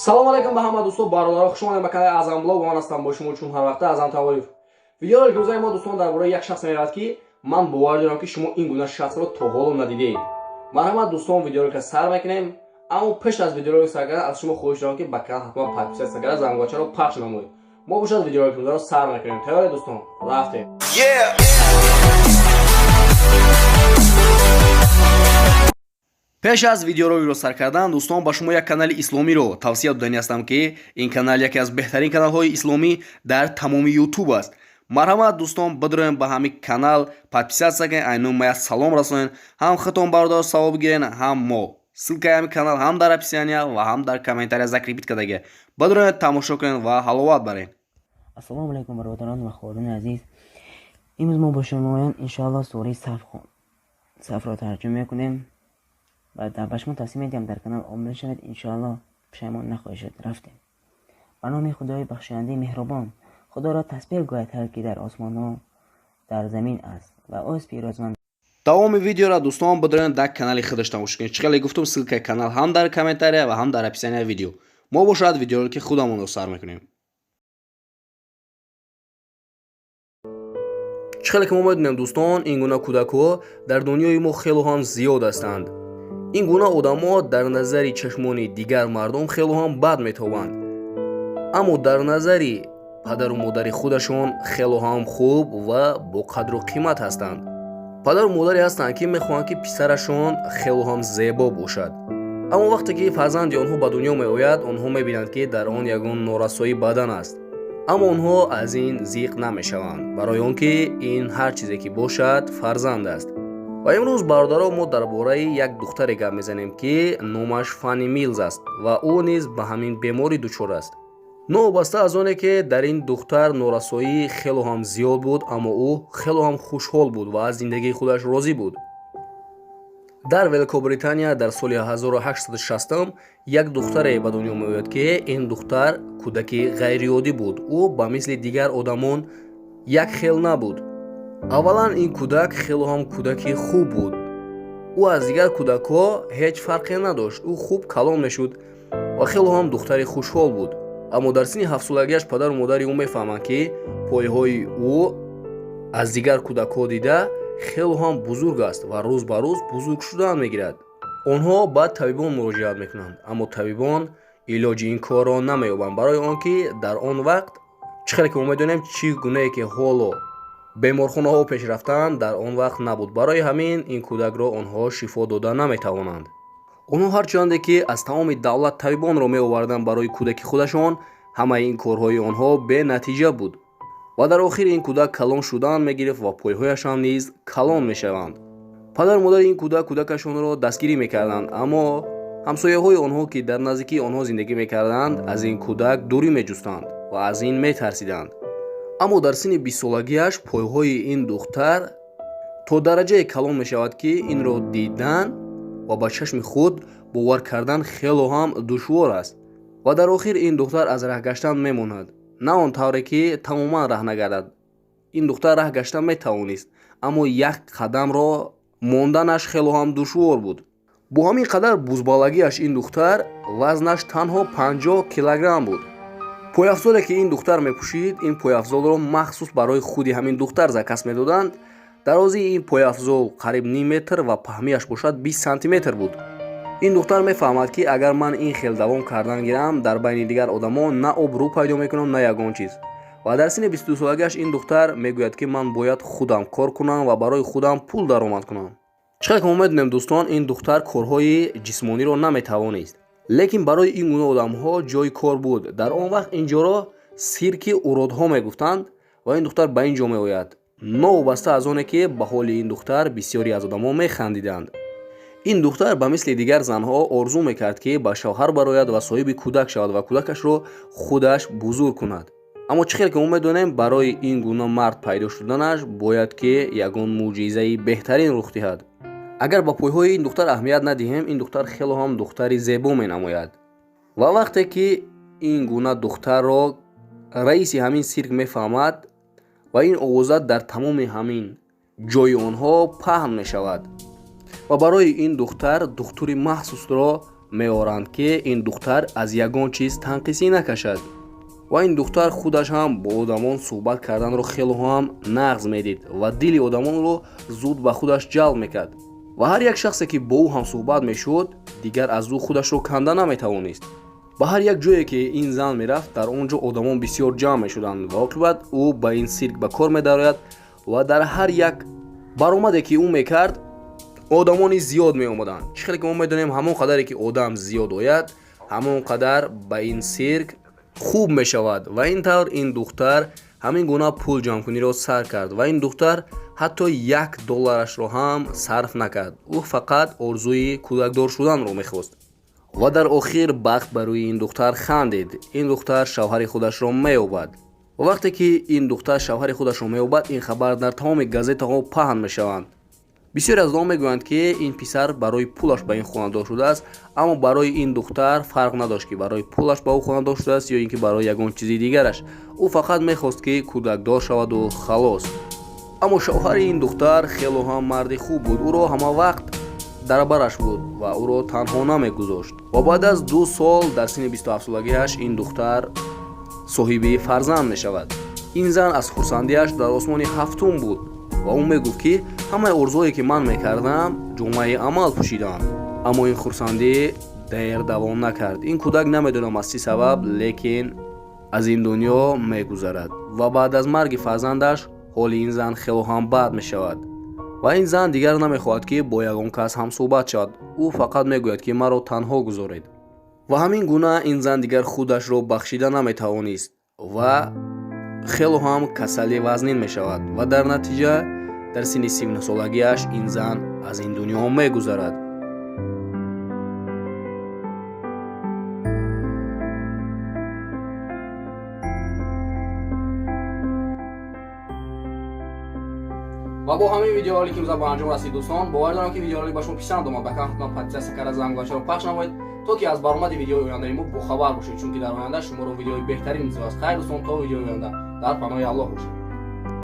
Салом алейкум ба ҳама дӯстон, бародаро, хуш омадед ба канали Аъзам Блог. Ман ҳастам бо шумо чун ҳар вақта Аъзам Тавоев. Видеои имрӯзаи мо, дӯстон, дар бораи як шахс меравад, ки ман бовар дорам, ки шумо ин гуна шахсро то ҳоло надидед. Марҳамат, дӯстон, видеоролика сар мекунем. Аммо пеш аз видеоролик сар кардан аз шумо хоҳиш дорам, ки ба канал ҳатман подписаться карда, зангочаро пахш намоед. Мо бошад видеороликро сар мекунем. Тайёре, дӯстон? Рафтем. Пеш аз видеороликро сар кардан, дӯстон, ба шумо як канали исломиро тавсия додани ҳастам, ки ин канал яке аз беҳтарин каналҳои исломӣ дар тамоми Ютуб аст. Марҳамат, дӯстон, бидроем ба ҳамин канал, подписаться кунед, айнун мая салом расонед, ҳам худтон, бародар, савоб гирен, ҳам мо. Ссылкаи ҳамин канал ҳам дар описания ва ҳам дар комментария закрепить кардагия. Бидроед, тамошо кунед ва ҳаловат баред. Ассалому алайкум, бародарон ва хоҳарони азиз. Имрӯз мо бо шумоён, иншоалло, сураи Сафро тарҷума мекунем ва ба шумо тавсия медиҳам, дар канал обуна шавед. Иншоалло, пушаймон нахоҳед шуд. Рафтем. Ба номи Худои бахшояндаи меҳрубон. Худоро тасбеҳ гӯяд ҳар ки дар осмонҳо, дар замин аст ва ӯст пирӯзманд. Давоми видеоро, дӯстон, бидроед, дар канали худаш тамошо кунед. Чӣ хеле гуфтум, ссылкаи канал ҳам дар комментария ва ҳам дар описания видео. Мо бошад видеоролики худамонро сар мекунем. Чӣ хеле ки мо медонем, дӯстон, ин гуна кӯдакҳо дар дунёи мо хело ҳам зиёд ҳастанд. Ин гуна одамҳо дар назари чашмони дигар мардум хело ҳам бад метобанд, аммо дар назари падару модари худашон хело ҳам хуб ва бо қадру қимат ҳастанд. Падару модаре ҳастанд, ки мехоҳанд, ки писарашон хело ҳам зебо бошад, аммо вақте ки фарзанди онҳо ба дунё меояд, онҳо мебинанд, ки дар он ягон норасоии бадан аст, аммо онҳо аз ин зиқ намешаванд, барои он ки ин ҳар чизе ки бошад, фарзанд аст. Ва имрӯз, бародаро, мо дар бораи як духтаре гап мезанем, ки номаш Фанни Милз аст ва ӯ низ ба ҳамин беморӣ дучор аст. Новобаста аз оне ки дар ин духтар норасоӣ хело ҳам зиёд буд, аммо ӯ хело ҳам хушҳол буд ва аз зиндагии худаш розӣ буд. Дар Великобритания дар соли 1860 як духтаре ба дунё меояд, ки ин духтар кӯдаки ғайриоддӣ буд. Ӯ ба мисли дигар одамон як хел набуд. Аввалан, ин кӯдак хело ҳам кӯдаки хуб буд. Ӯ аз дигар кӯдакҳо ҳеҷ фарқе надошт. Ӯ хуб калон мешуд ва хело ҳам духтари хушҳол буд. Аммо дар синни 7-солагиаш падару модари ӯ мефаҳманд, ки пойҳои ӯ аз дигар кӯдакҳо дида хело ҳам бузург аст ва рӯз ба рӯз бузург шудан мегирад. Онҳо ба табибон муроҷиат мекунанд, аммо табибон илоҷи ин корро намеёбанд, барои он ки дар он вақт, чӣ хеле ки мо медонем, чӣ гунае ки ҳоло беморхонаҳо пеш рафтанд, дар он вақт набуд. Барои ҳамин ин кӯдакро онҳо шифо дода наметавонанд. Онҳо ҳарчанде ки аз тамоми давлат табибонро меоварданд барои кӯдаки худашон, ҳамаи ин корҳои онҳо бенатиҷа буд. Ва дар охир ин кӯдак калон шудан мегирифт ва пойҳояшам низ калон мешаванд. Падару модари ин кӯдак кӯдакашонро дастгирӣ мекарданд, аммо ҳамсояҳои онҳо, ки дар наздикии онҳо зиндагӣ мекарданд, аз ин кӯдак дурӣ меҷустанд ва аз ин метарсиданд. Аммо дар синни 20-солагиаш пойҳои ин духтар то дараҷае калон мешавад, ки инро дидан ва ба чашми худ бовар кардан хело ҳам душвор аст. Ва дар охир ин духтар аз раҳ гаштан мемонад. На он тавре ки тамоман раҳ нагардад. Ин духтар раҳ гаштан метавонист, аммо як қадамро монданаш хело ҳам душвор буд. Бо ҳамин қадар бузбалагиаш ин духтар вазнаш танҳо 50 килограмм буд. Пойафзоле ки ин духтар мепӯшид, ин пойафзолро махсус барои худи ҳамин духтар заказ медоданд. Дарозии ин пойафзол қариб ним метр ва паҳмияш бошад 20 сантиметр буд. Ин духтар мефаҳмад, ки агар ман ин хел давом кардан гирам, дар байни дигар одамон на обрӯ пайдо мекунам, на ягон чиз. Ва дар синни 22-солагиаш ин духтар мегӯяд, ки ман бояд худам кор кунам ва барои худам пул даромад кунам. Чӣ хеле ки мо медонем, дӯстон, ин духтар корҳои ҷисмониро наметавонист, лекин барои ин гуна одамҳо ҷои кор буд. Дар он вақт ин ҷоро сирки уродҳо мегуфтанд ва ин духтар ба ин ҷо меояд. Новобаста аз оне ки ба ҳоли ин духтар бисёре аз одамон механдиданд, ин духтар ба мисли дигар занҳо орзу мекард, ки ба шавҳар барояд ва соҳиби кӯдак шавад ва кӯдакашро худаш бузург кунад. Аммо чӣ хел ки мо медонем, барои ин гуна мард пайдо шуданаш бояд ки ягон мӯъҷизаи беҳтарин рух диҳад. Агар ба пойҳои ин духтар аҳамият надиҳем, ин духтар хело ҳам духтари зебо менамояд. Ва вақте ки ин гуна духтарро раиси ҳамин сирк мефаҳмад ва ин овоза дар тамоми ҳамин ҷои онҳо паҳн мешавад ва барои ин духтар духтури махсусро меоранд, ки ин духтар аз ягон чиз танқисӣ накашад. Ва ин духтар худаш ҳам бо одамон суҳбат карданро хело ҳам нағз медид ва дили одамонро зуд ба худаш ҷалб мекард. Ва ҳар як шахсе, ки бо ӯ ҳамсуҳбат мешуд, дигар аз ӯ худашро канда наметавонист. Ба ҳар як ҷое, ки ин зан мерафт, дар он ҷо одамон бисёр ҷамъ мешуданд ва оқибат ӯ ба ин сирк ба кор медарояд ва дар ҳар як баромаде, ки ӯ мекард, одамони зиёд меомаданд. Чӣ хеле ки мо медонем, ҳамон қадаре ки одам зиёд ояд, ҳамон қадар ба ин сирк хуб мешавад. Ва ин тавр ин духтар ҳамин гуна пул ҷамъкуниро сар кард ва ин духтар ҳатто $1-ашро ҳам сарф накард. Ӯ фақат орзуи кӯдакдор шуданро мехост. Ва дар охир бахт ба рӯи ин духтар хандид. Ин духтар шавҳари худашро меёбад. Ва вақте ки ин духтар шавҳари худашро меёбад, ин хабар дар тамоми газетаҳо паҳн мешаванд. Бисёре аз онҳо мегӯянд, ки ин писар барои пулаш ба ин хонадор шудааст, аммо барои ин духтар фарқ надошт, ки барои пулаш ба ӯ хонадор шудааст ё ин ки барои ягон чизи дигараш. Ӯ фақат мехост, ки кӯдакдор шаваду халос. Аммо шавҳари ин духтар хело ҳам марди хуб буд. Ӯро ҳама вақт дар бараш буд ва ӯро танҳо намегузошт. Ва баъд аз 2 сол дар синни 27-солагиаш ин духтар соҳиби фарзанд мешавад. Ин зан аз хурсандиаш дар осмони ҳафтум буд ва ӯ мегуфт, ки ҳамаи орзуое, ки ман мекардам, ҷомаи амал пӯшидам. Аммо ин хурсандӣ дер давом накард. Ин кӯдак, намедонам аз чӣ сабаб, лекин аз ин дунё мегузарад. Ва баъд аз марги фарзандаш ҳоли ин зан хело ҳам бад мешавад ва ин зан дигар намехоҳад, ки бо ягон кас ҳамсӯҳбат шавад. Ӯ фақат мегӯяд, ки маро танҳо гузоред. Ва ҳамин гуна ин зан дигар худашро бахшида наметавонист ва хело ҳам касали вазнин мешавад ва дар натиҷа дар синни 39-солагиаш ин зан аз ин дунё мегузарад. Ва бо ҳамин видеоролик имрӯза ба анҷом расид, дӯстон. Бовар дорам, ки видеоролик ба шумо писанд омад. Ба канал ҳатман подписаться карда, зангулачаро пахш намоед, то ки аз баромади видеои ояндаи мо бохабар бошед, чунки дар оянда шуморо видеои беҳтарин интизор аст. Хайр, дӯстон, то видеои оянда дар паноҳи Аллоҳ бошед.